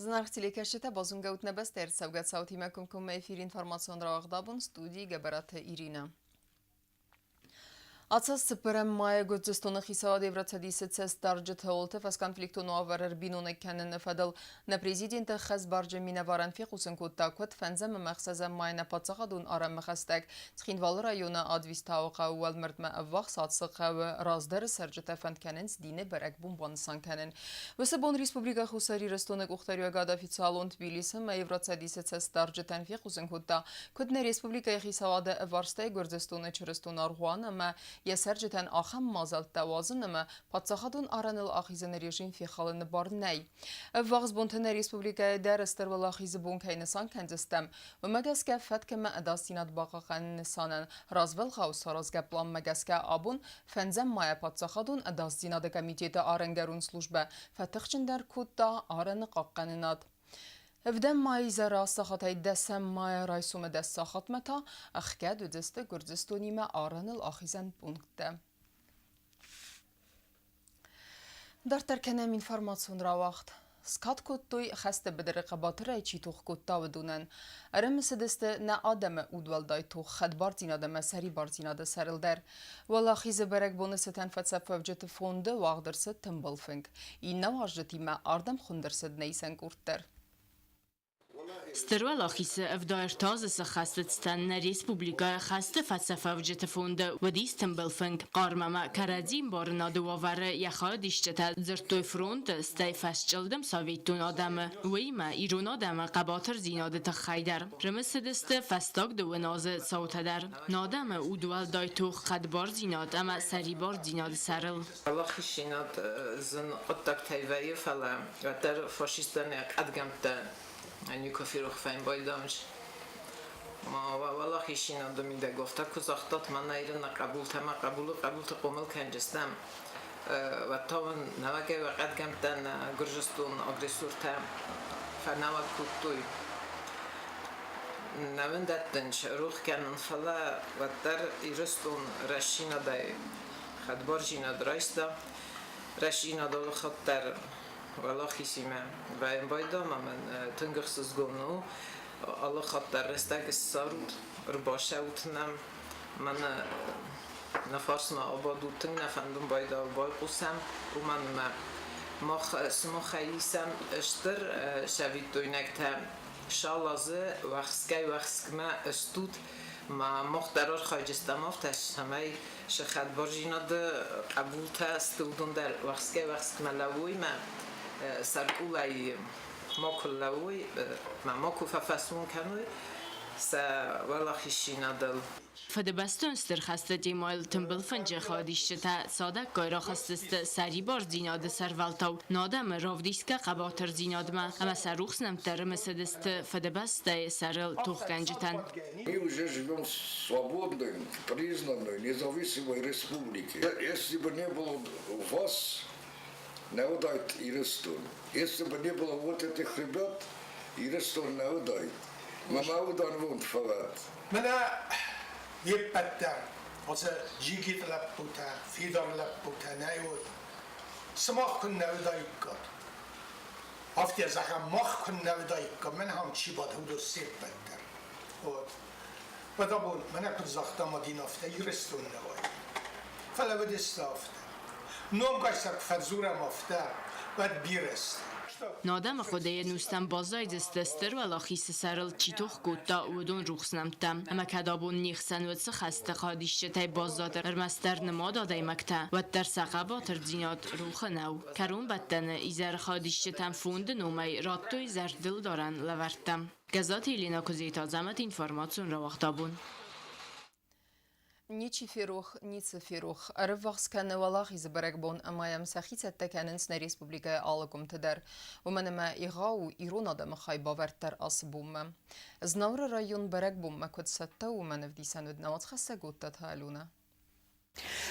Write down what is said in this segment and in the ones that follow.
Зынаргъ телекӕсджытӕ, базонгӕ ут нӕ бӕстӕйы ӕрцӕугӕ цаутимӕ комкоммӕ эфиры информацион рауагъдабон студийы Гӕбӕраты Иринӕ. Ацы цыппӕрӕм майы Гуырдзыстоны хицауад Евроцӕдисы цӕстдарджыты уылты фӕсконфликтон уавӕр ӕрбиноныг кӕныны фӕдыл нӕ президенты хӕсбарджын минӕварӕн фехъусын кодта, куыд фӕндзӕм ӕмӕ ӕхсӕзӕм майы нӕ паддзахадон арӕнмӕ хӕстӕг Цхинвалы районы Адвистауы хъӕуы уӕлмӕрдмӕ ӕввахс ацы хъӕуы раздӕры цӕрджытӕ фӕнд кӕнынц дины бӕрӕгбон банысан кӕнын. Уыцы бон Республикӕ Хуссар Ирыстоны къухдариуӕгад официалон Тбилисы ӕмӕ Евроцӕдисы цӕстдарджытӕн фехъусын кодта, куыд нӕ республикӕйы хицауады ӕвварстӕй Гуырдзыстоны чырыстон аргъуан ӕмӕ йӕ цӕрджытӕн ахӕм мадзӕлттӕ уадзын ӕмӕ паддзахадон арӕныл ахизыны режим фехалыны бар нӕй. Ӕввахс бонты нӕ республикӕйы дӕр Стыр Уӕлахизы бон кӕй нысан кӕндзыстӕм, уымӕ гӕсгӕ фӕтк ӕмӕ ӕдасдзинад бахъахъхъӕныны нысанӕн развӕлгъау саразгӕ пъланмӕ гӕсгӕ абон фӕндзӕм майӕ паддзахадон ӕдасдзинады комитеты арӕнгӕрон службӕ фӕтыхджындӕр кодта арӕны хъахъхъӕнынад. Ӕвдӕм майы изӕры сахатӕй дӕсӕм майӕ райсомы дӕс сахатмӕ та ӕхгӕд уыдысты Гуырдзыстонимӕ арӕныл ахизӕн пункттӕ. Дарддӕр кӕнӕм информацион рауагъд. Скад кодтой, хӕсты быдыры хъӕбатырӕй чи тох кодта, уыдонӕн. Ӕрымысыдысты нӕ адӕмы удуӕлдай тох хӕдбардзинад ӕмӕ сӕрибардзинады сӕрыл дӕр. Уӕлахизы бӕрӕгбоны цытӕн фӕцӕфуӕвджыты фонды уагъд ӕрцыд тымбыл фынг. Иннӕ уазджытимӕ ардӕм хуынд ӕрцыд нӕ исӕн къорд дӕр. Стыр Уӕлахизы ӕвдӕртӕ дзы сӕххӕстытӕн нӕ республикӕйы хӕсты фӕцӕфӕвджыты фонды уыдис тымбыл фынг. Хъарм ӕмӕ кӕрӕдзи ӕмбарынады уавӕры йӕ хайадисджытӕ дзырдтой фронты, стӕй фӕсчъылдым советон адӕмы, уыимӕ ирон адӕмы хъӕбатырдзинады тыххӕй дӕр. Рымысыдысты фӕстаг дыууын азы цаутӕ дӕр. Нӕ адӕмы удуӕлдай тох хӕдбардзинад ӕмӕ сӕрибардзинады сӕрыл. Уӕлахиздзинад зын хъуыддӕгтӕй вӕййы, фӕлӕ уӕддӕр фашисттӕн йӕ хъӕдгӕмттӕ никуы ферох фӕмбӕлдӕнс. Уӕлахиздзинады мидӕг афтӕ куы загътат, мӕнӕ Иры нӕ хъӕбултӕ мӕ хъӕбулы хъӕбулты хъомыл кӕнджыстӕм, уӕд та уын нӕуӕгӕй уӕ хъӕдгӕмттӕ нӕ Гуырдзыстон агрессортӕ фӕнӕуӕг кодтой. Нӕ уын дӕттынц рох кӕнын, фӕлӕ уӕддӕр Ирыстон рӕстдзинадӕй хӕдбардзинад райста. Рӕстдзинад алыхатт дӕр уӕлахизимӕ байдам ӕмӕ тынг ӕхсызгон у. Алыхатт дӕр рӕстӕг ссарут, ӕрбацӕут нӕм. Мӕнӕ нӕ фарсмӕ абадут, тынг нӕ фӕндын байдал байхъусӕм, уымӕн ӕмӕ мах сымахӕй исӕм стыр цӕвиттойнӕгтӕ. Цал азы уӕхскӕй-уӕхскмӕ стут, ма мах дӕр архайджыстӕм афтӕ, цӕмӕй сӕ хӕдбардзинады хъӕбултӕ сты, уыдон дӕр уӕхскӕй-уӕхскмӕ лӕууой мӕ сӕркъулӕй макуы лӕууой, мӕ макуы фӕфӕсмон кӕной сӕ уӕлахиздзинадыл. Фыдыбӕстон Стыр хӕсты темӕйыл тымбыл фынджы хайадисджытӕ цадӕггай рахӕсдзысты сӕрибардзинады сӕрвӕлтау нӕ адӕмы равдисгӕ хъӕбатырдзинадмӕ ӕмӕ сӕ рухс нӕмттӕ рымысыдысты Фыдыбӕстӕйы сӕрыл тохгӕнджытӕн. Мы уже живем в свободной, признанной, независимой республике. Если бы не было вас, не уыдаид Ирыстон. Если бы не было вот этих ребят, Ирыстон нӕ уыдаид. Мӕ уданвонд фӕлӕд. Мӕнӕ не ппӕт дӕр, оце джигит лӕппутӕ, фидар лӕппутӕ нӕ уыд. Сымах куыннӕ уыдаиккат? Афтӕ зӕгъӕм, мах куыннӕ уыдаиккам, мӕнӕ ам чи бады, уыдон се ппӕт дӕр. Вот. Уӕд абон, мӕнӕ куыд загъта Мадинӕ, афтӕ Ирыстон нӕ уайд. Фӕлӕ уыдысты афтӕ. Номгай сӕ куы фӕдзурӕм афтӕ, уӕд бирӕ сты. Нӕ адӕмы хъуыдыйы ӕнустӕм баззайдзысты Стыр Уӕлахизы сӕрыл чи тох кодта, уыдон рухс нӕмттӕ. Ӕмӕ кӕд абон не хсӕн уыцы хӕсты хъӕдисджытӕй баззад ӕрмӕстдӕр нымад адӕймӕгтӕ, уӕддӕр сӕ хъӕбатырдзинад рухы нӕу. Кӕронбӕттӕны изӕры хъӕдисджытӕм фонды номӕй радтой зӕрдылдарӕн лӕвӕрттӕ. Гӕззаты Еленӕ Куыдзеты Азӕмӕт информацион рауагъдабон. Ничи ферох, ницы ферох. Ӕрыввахс кӕны Уӕлахизы бӕрӕгбон ӕмӕ йӕм сӕхи цӕттӕ кӕнынц нӕ республикӕйы алы къуымты дӕр. Уымӕн ӕмӕ егъау у ирон адӕмы хайбавӕрд дӕр ацы бонмӕ. Знауыры район бӕрӕгбонмӕ куыд цӕттӕ у, уымӕн ӕвдисӕн уыд нӕ уацхӕссӕг Оттаты Алюнӕ.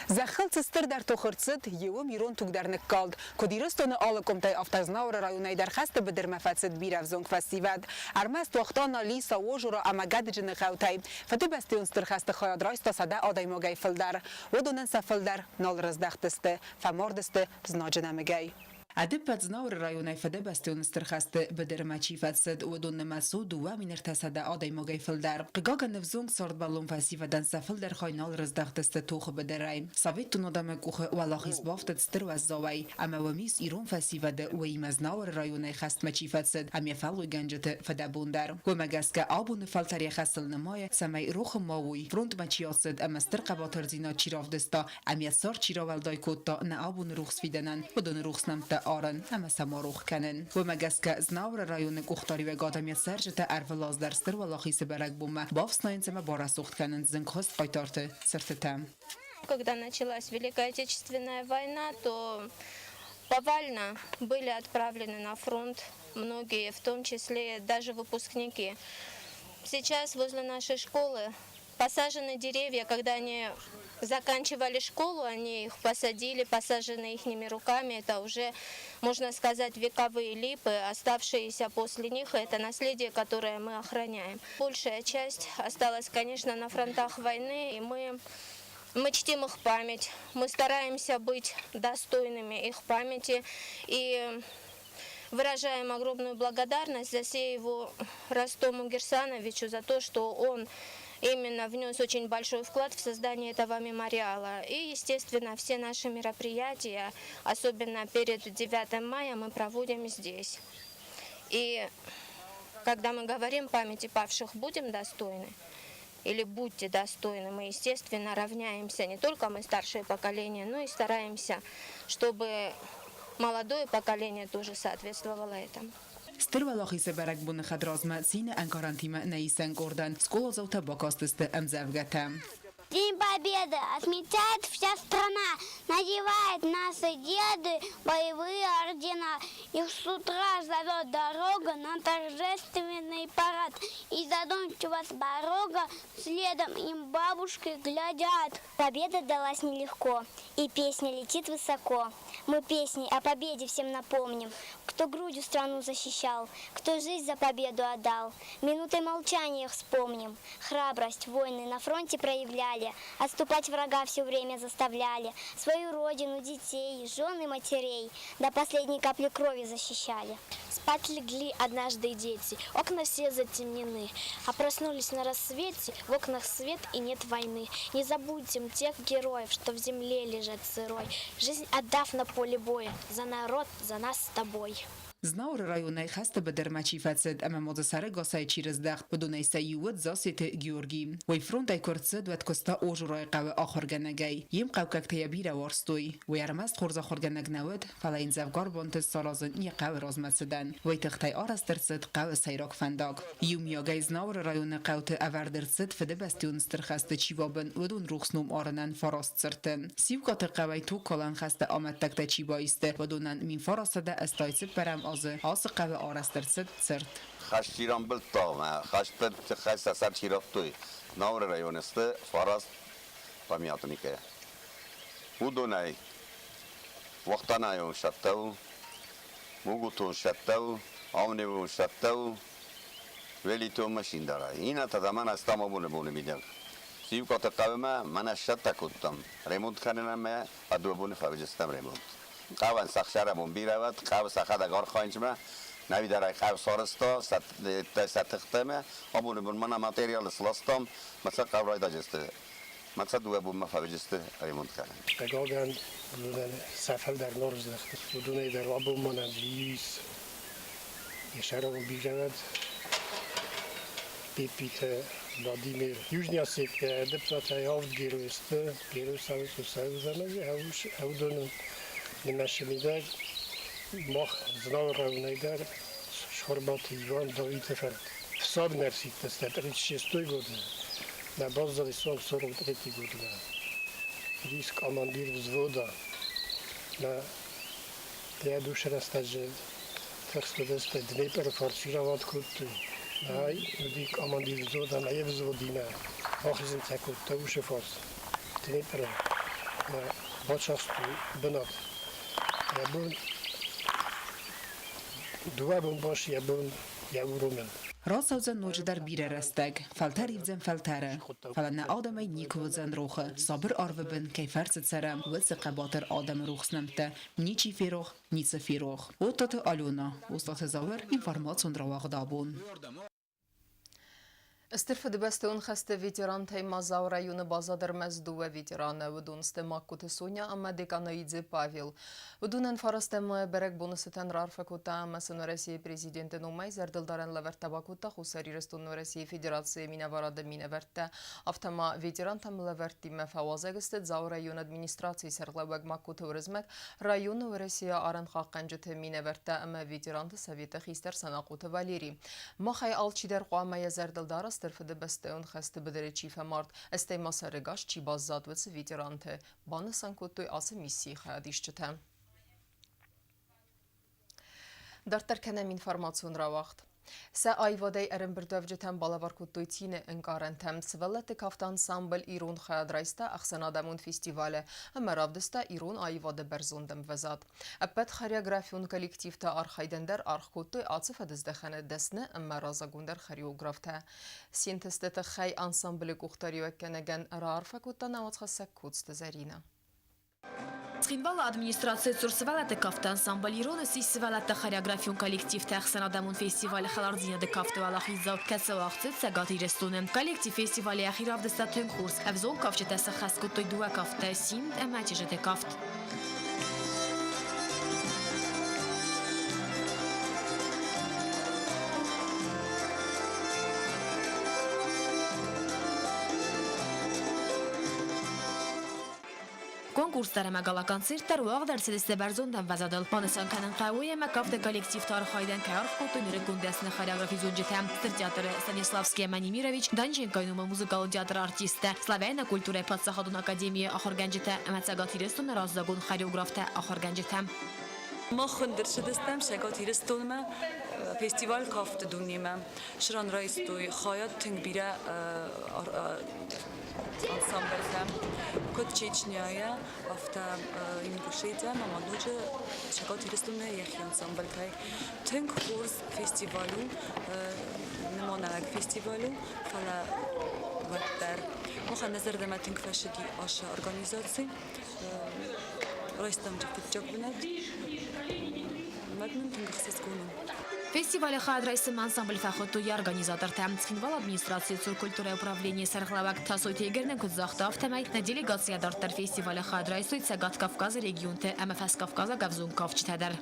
Зӕххыл цы стырдӕр тох ӕрцыд, иуым ирон туг дӕр ныккалд. Куыд Ирыстоны алы къуымтӕй, афтӕ Знауыры районӕй дӕр хӕсты быдырмӕ фӕцыд бирӕ ӕвзонг фӕсивӕд. Ӕрмӕст уагъта Нали, Саожура ӕмӕ Гӕдыджыны хъӕутӕй. Фыдыбӕстӕйон Стыр хӕсты хайад райста 100 адӕймагӕй фылдӕр. Уыдонӕн сӕ фылдӕр нал рыздӕхтысты, фӕмардысты знаджы нӕмыгӕй. Ӕдӕппӕт Знауыры районӕй Фыдыбӕстӕйон Стыр хӕсты быдырмӕ чи фӕцыд, уыдон нымӕц у 2300 адӕймагӕй фылдӕр. Хъыгагӕн, ӕвзонг цардбӕллон фӕсивӕдӕн сӕ фылдӕр хай нал рыздӕхтысты тохы быдырӕй. Советон адӕмы къухы уӕлахиз бафтыд стыр уӕззауӕй, ӕмӕ уым ис ирон фӕсивӕды, уыимӕ Знауыры районӕй хӕстмӕ чи фӕцыд, ӕмӕ фӕллойгӕнджыты фыдӕбон дӕр. Уымӕ гӕсгӕ абоны фӕлтӕр йӕ хӕсыл нымайы, цӕмӕй рохы ма уой, фронтмӕ чи ацыд ӕмӕ стыр хъӕбатырдзинад чи равдыста, ӕмӕ цард чи рауӕлдай кодта нӕ абоны рухс фидӕнӕн, уыдоны рухс нӕмттӕ арын ӕмӕ сӕ ма рох кӕнын. Уымӕ гӕсгӕ Знауыры районы къухдариуӕгад ӕмӕ цӕрджытӕ ӕрвылаз дӕр Стыр Уӕлахизы бӕрӕгбонмӕ бафснайынц ӕмӕ барӕсугъд кӕнынц зынгхуыст хъайтарты цыртытӕ. Когда началась Великая Отечественная война, то повально были отправлены на фронт многие, в том числе даже выпускники. Сейчас возле нашей школы посажены деревья, когда они заканчивали школу, они их посадили, посажены их руками. Это уже, можно сказать, вековые липы, оставшиеся после них. Это наследие, которое мы охраняем. Большая часть осталась, конечно, на фронтах войны, и мы чтим их память, мы стараемся быть достойными их памяти и выражаем огромную благодарность Засееву Ростому Герсановичу за то, что он именно внес очень большой вклад в создание этого мемориала. И, естественно, все наши мероприятия, особенно перед 9 мая, мы проводим здесь. И когда мы говорим памяти павших будем достойны, или будьте достойны, мы, естественно, равняемся не только мы, старшее поколение, но и стараемся, чтобы молодое поколение тоже соответствовало этому. Стыр Уӕлахизы бӕрӕгбоны хӕдразмӕ цины ӕнкъарӕнтимӕ нӕ исӕн къордӕн скъоладзаутӕ бакастысты ӕмдзӕвгӕтӕ. День Победы отмечает вся страна, надевает наши деды боевые ордена. Их с утра зовет дорога на торжественный парад. И задумчиво с порога следом им бабушки глядят. Победа далась нелегко, и песня летит высоко. Мы песней о победе всем напомним, кто грудью страну защищал, кто жизнь за победу отдал. Минутой молчания их вспомним. Храбрость воины на фронте проявляли, отступать врага все время заставляли, свою родину, детей, жен и матерей до последней капли крови защищали. Спать легли однажды и дети, окна все затемнены, а проснулись на рассвете, в окнах свет и нет войны. Не забудем тех героев, что в земле лежат сырой, жизнь отдав на поле боя за народ, за нас с тобой. Знауыры районӕй хӕсты быдырмӕ чи фӕцыд ӕмӕ ма дзы сӕрӕгасӕй чи рыздӕхт, уыдонӕй сӕ иу уыд Зассеты Георги. Уый фронтӕй куы ӕрцыд, уӕд куыста Ожурайы хъӕуы ахуыргӕнӕгӕй. Йе мхъӕуккӕгтӕ йӕ бирӕ уарзтой. Уый ӕрмӕст хорз ахуыргӕнӕг нӕ уыд, фӕлӕ йын дзӕвгар бонты саразын йӕ хъӕуы размӕцыдӕн. Уый тыххӕй арӕзт ӕрцыд хъӕуы сӕйраг фӕндаг. Иумиагӕй Знауыры районы хъӕуты ӕвӕрд ӕрцыд Фыдыбӕстӕйон Стыр хӕсты чи бабын, уыдон рухс ном арынӕн фараст цырты. Сиукъаты хъӕуӕй тугкалӕн хӕсты амӕттӕгтӕ чи баисты, уыдонӕн 1984 азы ацы хъӕуы арӕзт ӕрцыд цырт. Хӕст чи рамбылдта ӕмӕ хӕсты тыххӕй сӕ сӕр чи радтой, Знауыры районы сты фараст памятникы. Уыдонӕй Уахтанайон сӕттӕ у, Мугутон сӕттӕ у, Ауневон сӕттӕ у, Велитон машиндарӕ. Иннӕтӕ та мӕнӕ стӕм абоны боны мидӕг. Сиукъаты хъӕумӕ мӕнӕ сцӕттӕ кодтам. Ремонт кӕнынӕн мӕ а дыууӕ боны фӕуыдзыстӕм ремонт. Хъӕуӕн сӕхсӕрӕбон бирӕ уӕд, хъӕуы сӕхӕдӕг архайынчмӕ, нӕвидӕрӕй хъӕу сарӕзта, сӕ тыхтӕмӕ. Абоны бон мӕнӕ материал сластам, мӕ сӕ хъӕу райдайдзысты. Мӕ сӕ дыууӕ бонмӕ фӕуыдзысты ремонт кӕнын. Хъыгагӕн, уыдонӕн сӕ фылдӕр норздӕхт. Уыдонӕй дӕр абон мӕнӕн ис йӕ сӕрыл бирӕ Пеппиты Владимир. Южный Осетия депутатӕй авд герой сты. Герой Советского Союза уыдоны нымӕцы мидӕг мах Знауыр районӕй дӕр Схуырбаты Иван Давиты фырт. Фсад ӕрсидтысты 36 годы, нӕ баззадис 43 годмӕ. Уыдис командир взвода. Нӕ йӕ дусы рӕстӕджы тыхстыдысты Днепры форсировать кодтой. Нӕ уыди командир взвода ӕмӕ йе взводимӕ ахизынтӕ кодта уыцы фарс Днепры. Нӕ бацахстой бынат. Йӕ бон дыууӕ бон бас йӕ бон йӕ уромын. Рацӕудзӕн ноджыдӕр бирӕ рӕстӕг, фӕлтӕр ивдзӕн фӕлтӕры. Фӕлӕ нӕ адӕмӕй никуы уыдзӕн рохы, сабыр арвы бын кӕй фӕрцы цӕрӕм, уыцы хъӕбатыр адӕмы рухс нӕмттӕ ничи ферох, ницы ферох. Оттаты Алена, Остъаты Зауыр, информацион рауагъд абон. Стыр Фыдыбӕстӕйон хӕсты ветерантӕй ма Дзауы районы баззад ӕрмӕст дыууӕ ветераны. Уыдон сты Магкоты Соня ӕмӕ Деканоидзе Павел. Уыдонӕн фарастӕм бӕрӕгбоны цытӕн раарфӕ кодта ӕмӕ сын Уӕрӕсейы президенты номӕй зӕрдылдарӕн лӕвӕрттӕ бакодта Хуссар Ирыстоны Уӕрӕсейы Федерацийы минӕварады минӕвӕрттӕ. Афтӕ ма ветерантӕм лӕвӕрттимӕ фӕуазӕг сты Дзауы районы администрацийы сӕргълӕууӕг Магкоты Уырызмӕг, районы Уӕрӕсейы арӕнхъахъхъӕнджыты минӕвӕрттӕ ӕмӕ ветеранты советы хистӕр Санахъоты Валерий. Махӕй алчидӕр хъуамӕ йӕ зӕрдыл дара Стыр Фыдыбӕстӕйон хӕсты быдыры чи фӕмард, стӕй ма сӕрӕгас чи баззад, уыцы ветеранты, банысан кодтой ацы миссийы хайадисджытӕ. Дарддӕр кӕнӕм информацион рауагъд. Сӕ аивадӕй ӕрӕмбырдуӕвджытӕм балӕвар кодтой цины ӕнкъарӕнтӕ. Сывӕллӕтты кафты ансамбль «Ирон хайад» райста ӕхсӕнадӕмон фестивалы ӕмӕ равдыста ирон аивады бӕрзонд ӕмвӕзад. Ӕппӕт хореографион коллективты архайдӕн дӕр аргъ кодтой ацы фӕдыздӕхӕны дӕсны ӕмӕ разагондӕр хореографтӕ. Синтезты тыххӕй ансамблы къухдариуӕггӕнӕгӕн раарфӕ кодта науӕдзхӕссӕг Коцты Зӕринӕ. Цхинвалы администрацийы цур сывӕллӕтты кафты ансамбль «Ирон» ссис сывӕллӕтты хореографион коллективты ӕхсӕнадӕмон фестиваль «Хӕлардзинады кафты уӕлахиздзау», кӕцы уагъд цыд Цӕгат Ирыстоны. Коллектив фестивалы йӕхи равдыста тынг хорз. Ӕвзонг кафджытӕ сӕххӕст кодтой дыууӕ кафты – симд ӕмӕ чызджыты кафт. Конкурс дӕр ӕмӕ гала-концерт дӕр уагъд ӕрцыдысты бӕрзонд ӕмвӕзадыл. Банысан кӕнын хъӕуы, ӕмӕ кафты коллективты архайдӕн кӕй аргъ кодтой нырыккон дӕсны хореографизонджытӕ Стыр театры Станиславский ӕмӕ Немирович, Данченкойы номыл музыкалон театры артисттӕ, Славяйнаг культурӕйы паддзахадон академийы ахуыргӕнджытӕ ӕмӕ Цӕгат Ирыстоны раззагон хореографтӕ-ахуыргӕнджытӕ. Мах хуынд ӕрцыдыстӕм Цӕгат Ирыстонмӕ фестиваль кафты дунемӕ. Сран райстой хайад тынг бирӕ ансамбльтӕ. Куыд Чечняйӕ, афтӕ Ингушетия ӕмӕ ма ноджы Цӕгат Ирыстоны йӕхи ансамбльтӕй. Тынг хорз фестиваль у, нымонӕг фестиваль у, фӕлӕ уӕддӕр махӕн нӕ зӕрдӕмӕ тынг фӕцыди ацы организаци. Райстам фыццаг бынат. Мӕ нын тынг ӕхсызгон у. Фестивалы хайад райсынмӕ ансамбль фӕхуыдтой йӕ организатортӕ. Цхинвалы администрацийы цур культурӕйы управленийы сӕргълӕууӕг Тасойты Игорь нын куыд загъта, афтӕмӕй нӕ делегацийӕ дарддӕр фестивалы хайад райстой Цӕгат Кавказы регионты ӕмӕ Фӕскавказаг ӕвзонг кафджытӕ дӕр.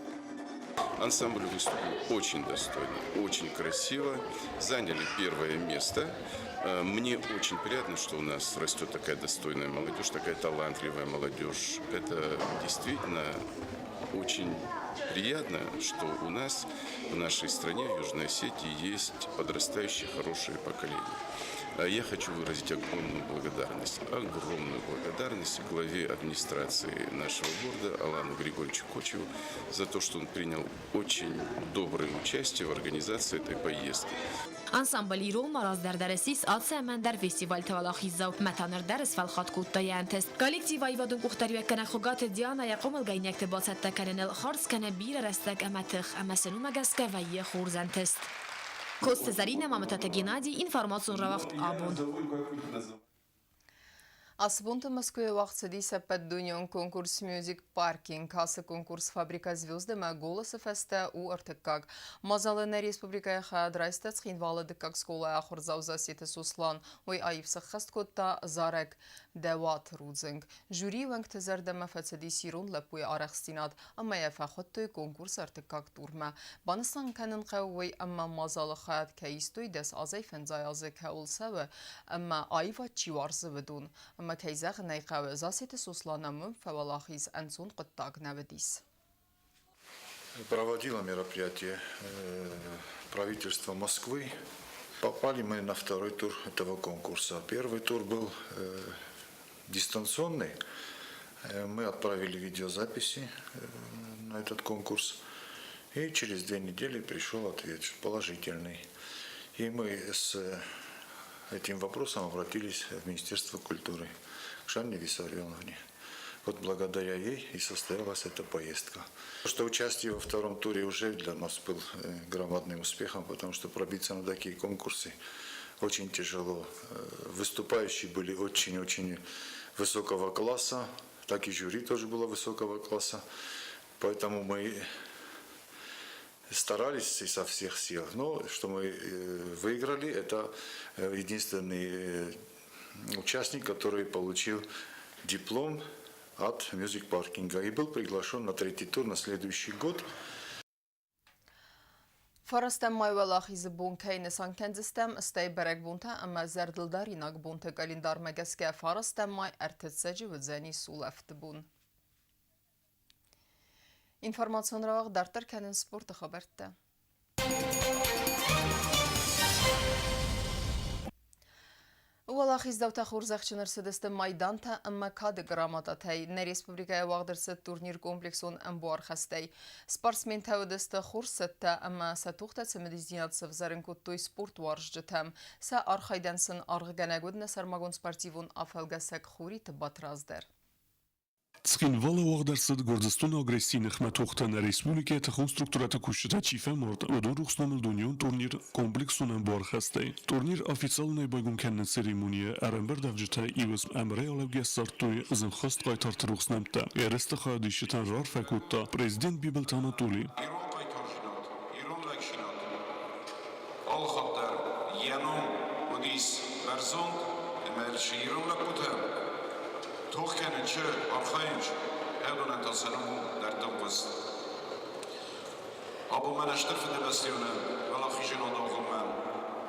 Ансамбль выступил очень достойно, очень красиво. Заняли первое место. Мне очень приятно, что у нас растет такая достойная молодежь, такая талантливая молодежь. Это действительно очень приятно, что у нас в нашей стране, в Южной Осетии, есть подрастающее хорошее поколение. Я хочу выразить огромную благодарность главе администрации нашего города Алану Григорьевичу Кочеву за то, что он принял очень доброе участие в организации этой поездки. Ансамбль «Ирон» ма раздӕр дӕр ссис ацы ӕмӕ ӕндӕр фестивальты уӕлахиздзау. Мӕ та ныр дӕр сфӕлхатт кодта йӕ ӕнтыст. Коллектив аивадон къухдариуӕггӕнӕг Хуыгаты Дианӕ йӕ хъомылгӕнинӕгты бацӕттӕ кӕныныл хардз кӕны бирӕ рӕстӕг ӕмӕ тых, ӕмӕ сын уымӕ гӕсгӕ вӕййы хорз ӕнтыст. Коцты Зӕринӕ, Мамытаты Геннадий, информацион рауагъд «Абон». Ацы бонты Мӕскуыйы уагъд цыдис ӕппӕтдунеон конкурс Music Parking. Ацы конкурс «Фабрика звезд» ӕмӕ «Голос»-ы фӕстӕ у ӕртыккаг. Мадзалы нӕ республикӕйы хайад райста Цхинвалы дыккаг скъолайы ахуырдзау Зассеты Сослан. Уый аив сӕххӕст кодта зарӕг «Дӕ уаты рудзынг». Жюрийы уӕнгты зӕрдӕмӕ фӕцыдис ирон лӕппуйы арӕхстдзинад ӕмӕ йӕ фӕхуыдтой конкурсы ӕртыккаг турмӕ. Банысан кӕнын хъӕуы уый, ӕмӕ мадзалы хайад кӕй истой дӕс азӕй фӕндзай азы кӕуыл цӕуы ӕмӕ аивад чи уарзы, уыдон. Ӕмӕ кӕй зӕгъын ӕй хъӕуы, Зассеты Сослан ӕм фӕуӕлахиз ӕнцон хъуыддаг нӕ уыдис. Проводило мероприятие правительство Москвы. Попали мы на второй тур этого конкурса. Первый тур был дистанционный. Мы отправили видеозаписи на этот конкурс. И через 2 недели пришел ответ положительный. И мы с этим вопросом обратились в Министерство культуры к Жанне Виссарионовне. Вот благодаря ей и состоялась эта поездка. Что участие во втором туре уже для нас был громадным успехом, потому что пробиться на такие конкурсы очень тяжело. Выступающие были очень-очень высокого класса, так и жюри тоже было высокого класса. Поэтому мы старались изо всех сил. Но что мы выиграли, это единственный участник, который получил диплом от Music Parking и был приглашен на третий тур на следующий год. 9 майы Уӕлахизы бон кӕй нысан кӕндзыстӕм, стӕй бӕрӕгбонтӕ ӕмӕ зӕрдылдаринаг бонты къӕлиндармӕ гӕсгӕ 9 май ӕртыццӕджы уыдзӕни сулӕфты бон. Информацион рауагъд дарддӕр кӕнынц спорты хабӕрттӕ. Уӕлахиздзаутӕ хорзӕхджын ӕрцыдысты майдантӕ ӕмӕ кады грамотатӕй. Нӕ республикӕйы уагъд ӕрцыд турнир комплексон ӕмбуархӕстӕй. Спортсментӕ уыдысты хорз цӕттӕ ӕмӕ сӕ тохтӕ цымыдисдзинад сӕвзӕрын кодтой спортуарзджытӕм. Сӕ архайдӕн сын аргъгӕнӕг уыд нӕ сӕрмагонд спортивон афӕлгӕсӕг Хуриты Батрадз дӕр. Цхинвалы уагъд ӕрцыд Гуырдзыстоны агрессийы ныхмӕ тохтӕ нӕ республикӕйы тыхон структурӕты кусджытӕ чи фӕмард, уыдон рухс номыл дунеон турнир комплексон ӕмбуархӕстӕй. Турнир официалонӕй байгом кӕныны церемонийы ӕрӕмбырдӕвджытӕ иу ӕмырӕй алӕугӕ ссардтой зынгхуыст хъайтарты рухс нӕмттӕ. Ерысты хайадисджытӕн раарфӕ кодта президент Бибылты Анатоли. Ирон хъайтардзинад, ирон лӕгдзинад алыхатт дӕр йӕ ном уыдис бӕрзонд ӕмӕ ирон лӕппутӕ тох кӕнын чи архайынц, уыдонӕн та сӕ ном у дӕрдтыл хъуыст. Абон мӕнӕ Стыр Фыдыбӕстӕйоны Уӕлахизон агъоммӕ,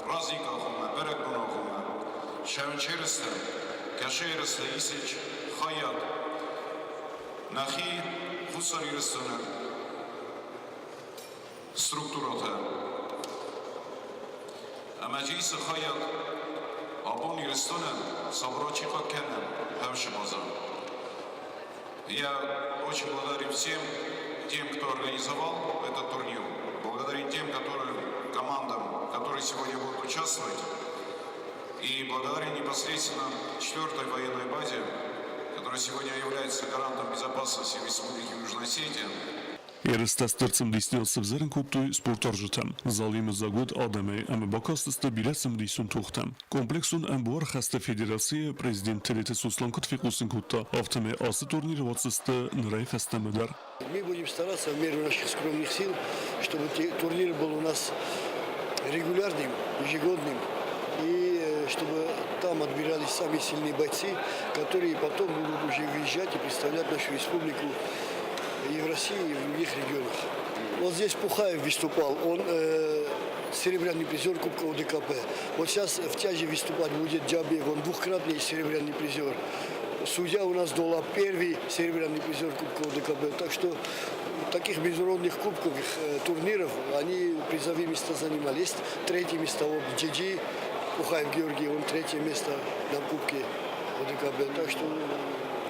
праздник агъоммӕ, бӕрӕгбон агъоммӕ сӕвын кӕсы ерыстӕ исыч хайад нӕхи Хуссар Ирыстоны структурӕтӕ. Ӕмӕ исы хайад абон Ирыстонӕн сабырачи кӕнӕм хӕвсы базар. Я очень благодарю всем тем, кто организовал этот турнир. Благодарю тем, которые, командам, которые сегодня будут участвовать. И благодарю непосредственно 4-й военной базе, которая сегодня является гарантом безопасности Республики Южная Осетия. Ерыстӕ стыр цымыдисдзинад сӕвзӕрын кодтой спортуарзджытӕм. Зал йемыдзаг уыд адӕмӕй ӕмӕ бакастысты бирӕ цымыдисон тохтӕм. Комплексон ӕмбуархӕсты федерацийы президент Телеты Сослан куыд фехъусын кодта, афтӕмӕй ацы турниры уадздзысты нырӕй фӕстӕмӕ дӕр. Мы будем стараться в меру наших скромных сил, чтобы турнир был у нас регулярным, ежегодным, и чтобы там отбирались самые сильные бойцы, которые потом будут уже выезжать и представлять нашу республику и в России, и в других регионах. Вот здесь Пухаев выступал, он серебряный призер Кубка ОДКБ. Вот сейчас в тяже выступать будет Джабиев, он двухкратный серебряный призер. Судья у нас Дола первый серебряный призер Кубка ОДКБ. Так что таких международных кубковых турниров они призовые места занимали. Есть третье место, вот Джиджи, Пухаев Георгий, он третье место на Кубке ОДКБ. Так что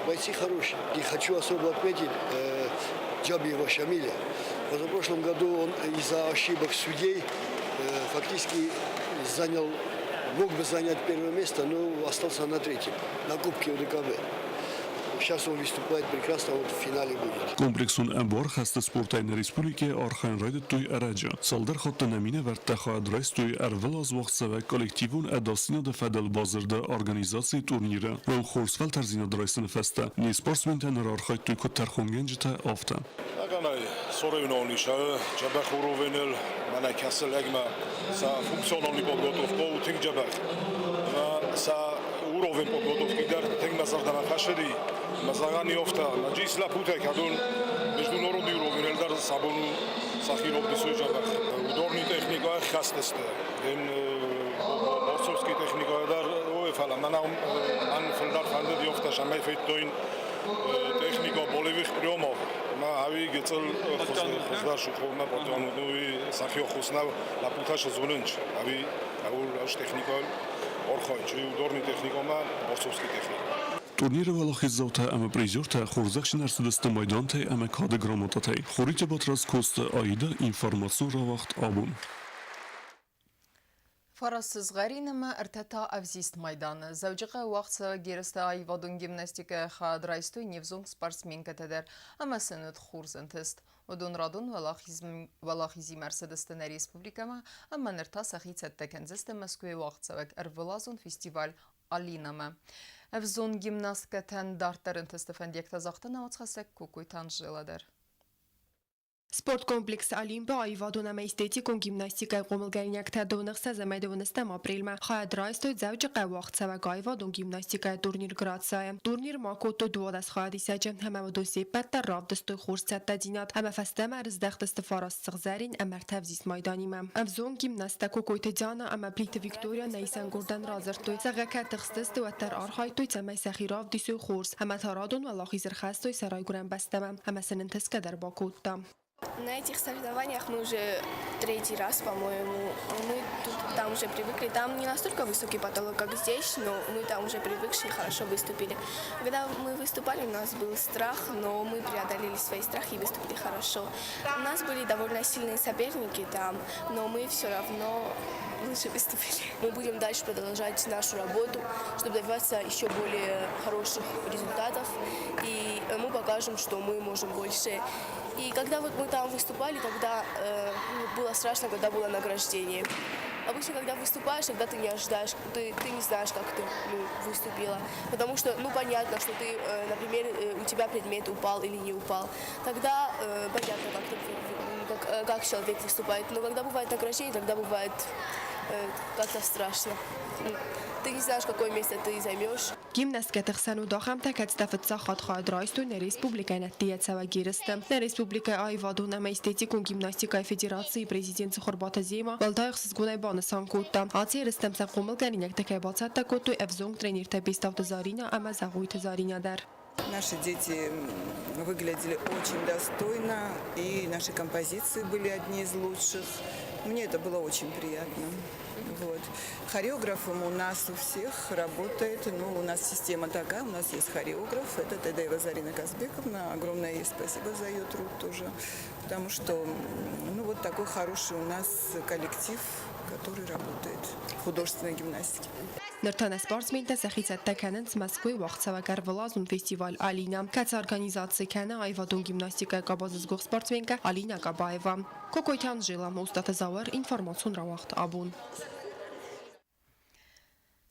бойцы хорошие. И хочу особо отметить Джабиева Шамиля. В позапрошлом году он из-за ошибок судей фактически занял, мог бы занять первое место, но остался на третьем, на Кубке ОДКБ. Сейчас он выступает прекрасно, вот в финале будет. Комплексон ӕмбуархӕсты спортӕй нӕ республикӕйы архайын райдыдтой ӕрӕджы. Цалдӕр хатты нӕ минӕвӕрттӕ хайад райстой ӕрвылаз уагъдцӕуӕг коллективон ӕдасдзинады фӕдыл бадзырды организацийы турниры. Уым хорз фӕлтӕрдзинад райсыны фӕстӕ не спортсментӕ ныр архайдтой куыд тӕрхонгӕнджытӕ, афтӕ. Ӕгӕнӕй соревновани дзӕбӕх уровеныл, мӕнӕ кӕцы лӕгмӕ сӕ функциональный подготовка у тынг дзӕбӕх. Ӕмӕ сӕ уровень подготовки дӕр тынг мӕ зӕрдӕмӕ фӕцыди. Мӕ зӕгъӕн афтӕ, ис лӕппутӕ, кӕдон международный уровеныл дӕр сӕ бон у сӕхи равдисой дзӕбӕх. Ударный техникӕ ӕххӕст сты. Борцовский техникӕ дӕр ой, фӕлӕ мӕн фылдӕр фӕндыд афтӕ, цӕмӕй федтон техника болевых приемов. Ма ави гыццыл хуыздӕр сухомӕ подтянутый сӕхи ӕххуыс нӕу, лӕппутӕ сӕ зонынц, ӕви ӕз техникӕ архайынц, ударный техникӕ ӕмӕ борцовский техникӕ. Турниры уӕлахиздзаутӕ ӕмӕ призертӕ хорзӕхджын ӕрцыдысты майдантӕй ӕмӕ кады грамотатӕй. Хуриты Батрадз, Коцты Аида, информацион рауагъд абон. Фараст сызгъӕрин ӕмӕ ӕртӕ та ӕвзист майданы. Дзӕуджыхъӕуы уагъдцӕуӕг ерысты аивадон гимнастикӕйы хайад райстой не взонг спортсменкӕтӕ дӕр ӕмӕ сын уыд хорз ӕнтыст. Уыдон радон уӕлахизимӕ ӕрцыдысты нӕ республикӕмӕ ӕмӕ ныр та сӕхи цӕттӕ кӕндзысты Мӕскуыйы уагъдцӕуӕг ӕрвылазон фестиваль Алинамӕ. Ӕвзонг гимнасткӕтӕн дарддӕр ӕнтысты фӕндиӕгтӕ загъта науӕдзхӕссӕг Кокойты Анжела дӕр. Спорткомплекс Олимп-ы аивадон ӕмӕ эстетикон гимнастикӕйы хъомылгӕнинӕгтӕ дыууын ӕхсӕзӕм дыууынӕстӕм апрелмӕ хайад райстой Дзӕуджыхъӕуы уагъдцӕуӕг аивадон гимнастикӕйы турнир Грация-йы. Турнир ма кодтой 12 хайадисӕджы ӕмӕ уыдон се ппӕт дӕр равдыстой хорз цӕттӕдзинад ӕмӕ фӕстӕмӕ ӕрыздӕхтысты фараст сыгъзӕрин ӕмӕ ӕртӕ ӕвзист майданимӕ. Ӕвзонг гимнасттӕ Кокойты Диана ӕмӕ Плиты Виктория нӕ исӕнгордӕн радзырдтой, зӕгъгӕ, кӕд тыхстысты, уӕддӕр архайдтой, цӕмӕй сӕхи равдисой хорз ӕмӕ та радон уӕлахиз ӕрхӕссой сӕ райгуырӕн бӕстӕмӕ ӕмӕ сын ӕнтысгӕ дӕр бакодта. На этих соревнованиях мы уже третий раз, по-моему. Мы тут, там уже привыкли. Там не настолько высокий потолок, как здесь, но мы там уже привыкшие, хорошо выступили. Когда мы выступали, у нас был страх, но мы преодолели свои страхи и выступили хорошо. У нас были довольно сильные соперники там, но мы все равно лучше выступили. Мы будем дальше продолжать нашу работу, чтобы добиваться еще более хороших результатов. И мы покажем, что мы можем больше. И когда вот мы там выступали, тогда было страшно, когда было награждение. Обычно, когда выступаешь, тогда ты не ожидаешь, ты не знаешь, как ты, ну, выступила. Потому что, ну, понятно, что ты, например, у тебя предмет упал или не упал. Тогда понятно, как, ты, как человек выступает. Но когда бывает награждение, тогда бывает как-то страшно. Ты не знаешь, какое место ты займешь. Гимнасткӕты хсӕн уыд ахӕмтӕ, кӕцытӕ фыццаг хатт хайад райстой нӕ республикӕйӕн ӕддейӕ цӕуӕг ерысты. Нӕ республикӕйы аивадон ӕмӕ эстетикон гимнастикӕйы федерацийы президент Цыхуырбаты Зема уӕлдай ӕхсызгонӕй банысан кодта, ацы ерыстӕм сӕ хъомылгӕнинӕгтӕ кӕй бацӕттӕ кодтой ӕвзонг тренертӕ Бестауты Заринӕ ӕмӕ Зӕгъойты Заринӕ дӕр. Наши дети выглядели очень достойно, и наши композиции были одни из лучших. Мне это было очень приятно. Вот. Хореографом у нас у всех работает, ну, у нас система такая, у нас есть хореограф, это Тедаева Зарина Казбековна. Огромное ей спасибо за ее труд тоже, потому что, ну, вот такой хороший у нас коллектив, который работает в художественной гимнастике. Ныр та нӕ спортсментӕ сӕхи цӕттӕ кӕнынц Мӕскуыйы уагъдцӕуӕг ӕрвылазон фестиваль Алина, кӕцы организаци кӕны аивадон гимнастикӕйы къабазы сгуыхт спортсменкӕ Алина Кабаева. Кокойты Анжела, Остъаты Зауыр, информацион рауагъд Абон.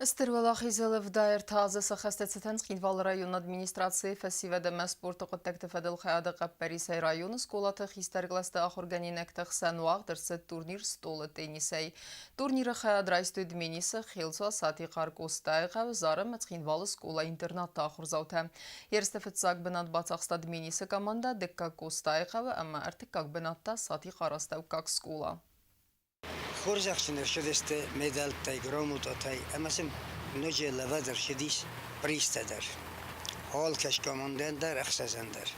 Стыр уӕлахизыл ӕвдай ӕртӕ азы сӕххӕсты цытӕн Цхинвалы районы администрацийы фӕсивӕд ӕмӕ спорты хъуыддӕгты фӕдыл хайады хъӕппӕрисӕй районы скъолаты хистӕр кълӕсты ахуыргӕнинӕгты хсӕн уагъд ӕрцыд турнир стъолы теннисӕй. Турниры хайад райстой Дменисы, Хелцуа, Сатихъар, Къостайыхъӕуы, Зары ӕмӕ Цхинвалы скъола-интернатты ахуырдзаутӕ. Ерысты фыццаг бынат бацахста Дменисы командӕ, дыккаг Къостайыхъӕуы ӕмӕ ӕртыккаг бынат та Сатихъары астӕуккаг скъола. Хорзӕхджын ӕрцыдысты медӕлттӕй, грамотатӕй ӕмӕ сын ноджы лӕвӕрд ӕрцыдис призтӕ дӕр. Алкӕцы командӕйӕн дӕр, ӕхсӕзӕн дӕр.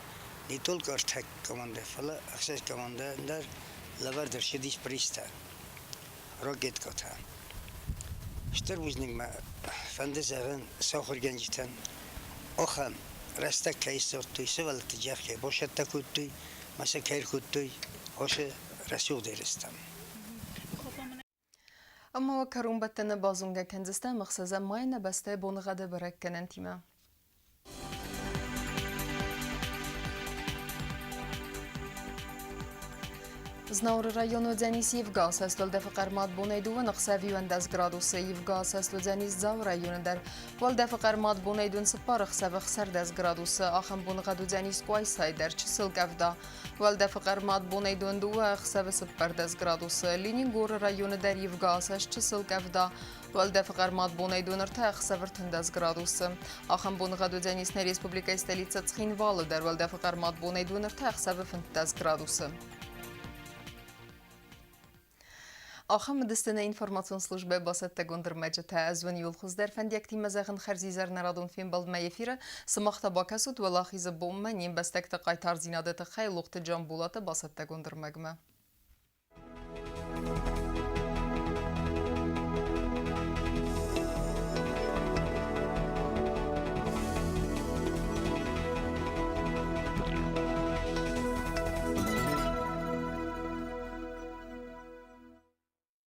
Не только ӕртӕ командӕ, фӕлӕ ӕхсӕз командӕйӕн дӕр лӕвӕрд ӕрцыдис призтӕ, ракеткӕтӕ. Стыр бузныг мӕ фӕнды зӕгъын сӕ ахуыргӕнджытӕн, ахӕм рӕстӕг кӕй ссардтой, сывӕллӕтты джах кӕй бацӕттӕ кодтой, ӕмӕ сӕ кӕй ӕркодтой ацы рӕсугъд ерыстӕм. Ӕмӕ кӕронбӕттӕны базонгӕ кӕндзыстӕм ӕхсӕзӕм майы нӕ бӕстӕйы боныгъӕды бӕрӕггӕнӕнтимӕ. Знауыры районы уыдзӕнис ивгӕ асӕст уӕлдӕфы хъӕрмад бонӕй дыууын ӕхсӕв 11 градусы, ивгӕ асӕст уыдзӕнис Дзауы районы дӕр. Уӕлдӕфы хъӕрмад бонӕй дыууын цыппар ӕхсӕв 16 градусы, ахӕм боныгъӕд уыдзӕнис Къуайсайы дӕр чысыл къӕвда. Уӕлдӕфы хъӕрмад бонӕй дыууын дыууӕ ӕхсӕвы 14 градусы, Ленингоры районы дӕр ивгӕ асӕст чысыл къӕвда. Уӕлдӕфы хъӕрмад бонӕй дыууын ӕртӕ ӕхсӕв 13 градусы. Ахӕм боныгъӕд уыдзӕнис нӕ республикӕйы столицӕ Цхинвалы дӕр уӕлдӕфы хъӕрмад бонӕй дыууын ӕртӕ ӕхсӕвы 15 градусы. Ахӕм уыдысты нӕ информацион службӕйы бацӕттӕгонд ӕрмӕджытӕ. Ӕз уын иууыл хуыздӕр фӕндиӕгтимӕ зӕгъын хӕрзизӕр нӕ радон фембӕлдмӕ эфиры. Сымах та бакӕсут Уӕлахизы бонмӕ не мбӕстӕгты хъайтардзинады тыххӕй Лохты Джамбулаты бацӕттӕгонд ӕрмӕгмӕ.